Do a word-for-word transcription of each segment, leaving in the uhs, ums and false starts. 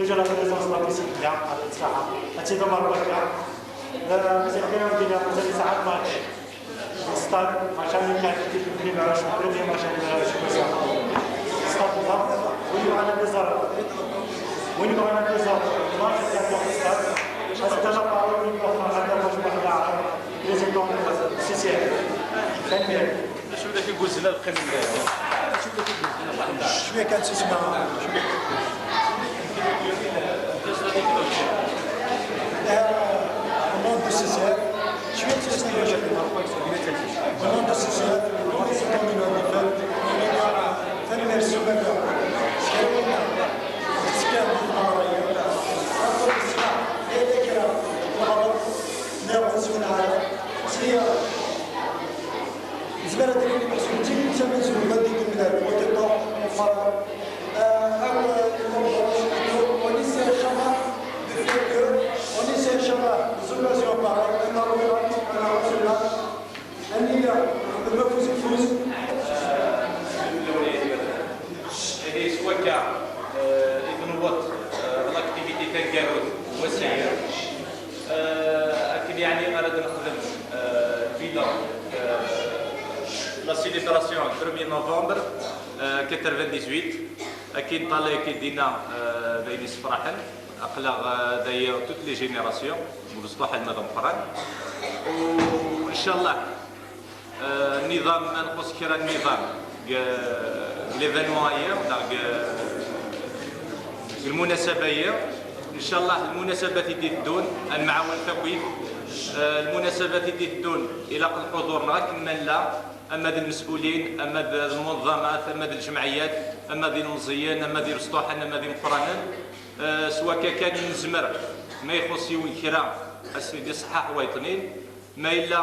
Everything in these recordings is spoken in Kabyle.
Déjà la présence de la piscine, là, à Saha. À Tsidamar Baka. Euh, c'est bien, on dit, vous avez ça à match. Au stade, machin, il y a une petite prime à la chambre, mais machin, il y a la chambre. Stade, là, oui, il y a des arabes. Oui, il y a des arabes. Moi, je suis d'accord au stade. Parce que la parole, il y a un match, président, C C F. C'est bien. شوف لك يقول زنا القيم. شويه كانت تسمع. Au nom de C C F, شويه تسمع. Au nom de C C F, au nom de la commune de Nifel, تنمير السباكه. شكاوينا تسكان في المغرب. نقول السماح، هي ذاكره المغرب. ناخذ سمعنا على سياره. زبالة اللي محسوب تيجي تسمى زبالة ديك البلاد وتطلع وفرق. On essaie chaque fois de faire que, on essaie chaque fois des occasions pareilles, un arbitrage, un arbitrage, un leader, un peu plus plus. هذه سواكا إذ نوض l'activité تنقالوت وسير. Akken yeɛni ara d-nexdem le bilan, la célébration premier novembre quatre-vingt-dix-huit. Akken ṭala akken dina d ayen yessefraḥen. Aql-aɣ daya toutes les générations, mebsṭuḥ alma d ameqqran. Incallah, nniḍam, ma nxuṣ kra n nniḍam deg l'événement-agi neɣ deg lmunasaba-agi, incallah lmunasabat i d-iteddun ad nemɛawen takkit. Lmunasabat i d-iteddun ilaq lḥudur-nneɣ akken ma nella, ama d lmes'ulin, ama d lmunḍamat, ama d lǧemɛiyat, ama d ilmeẓyen, ama d imesṭuḥen, ama d imeqqranen. S wakka kan i nezmer, ma ixuṣ yiwen kra, ad s-nini ṣṣeḥḥa ḥwayeṭnin. Ma yella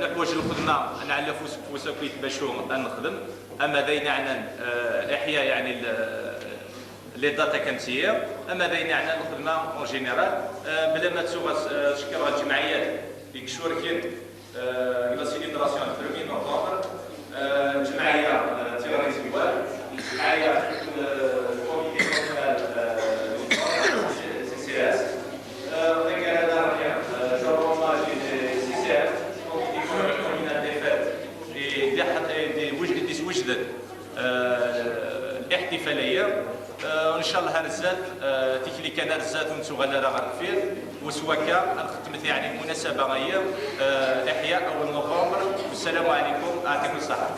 neḥwaǧ lxedma, ad nɛelli afus deg ufus akkit bac ad nexdem, ama d ayen yeɛnan iḥya, yeɛni les dates akansiya, ama d ayen yeɛnan lxedma en général. Bla ma ttuɣ ad cekkreɣ lǧemɛiyat i yecurken la célébration du premier novembre, lǧemɛiyya Tiɣri Ziwal, lǧemɛiyya le comité national C C S, taggara daɣen je rends hommage i C C F, comité communal des fêtes, i d-iwejden, i d-iswejden liḥtifal-agi. Incallah ar zdat, tikli kan ar zdat ur nettuɣal ara ɣer deffir. U s wakka ad nxetmet yeɛni lmunasaba-agi, iḥya awal novembre. Wassalamu ɛalaykum, ɛṭikum ṣṣeḥḥa.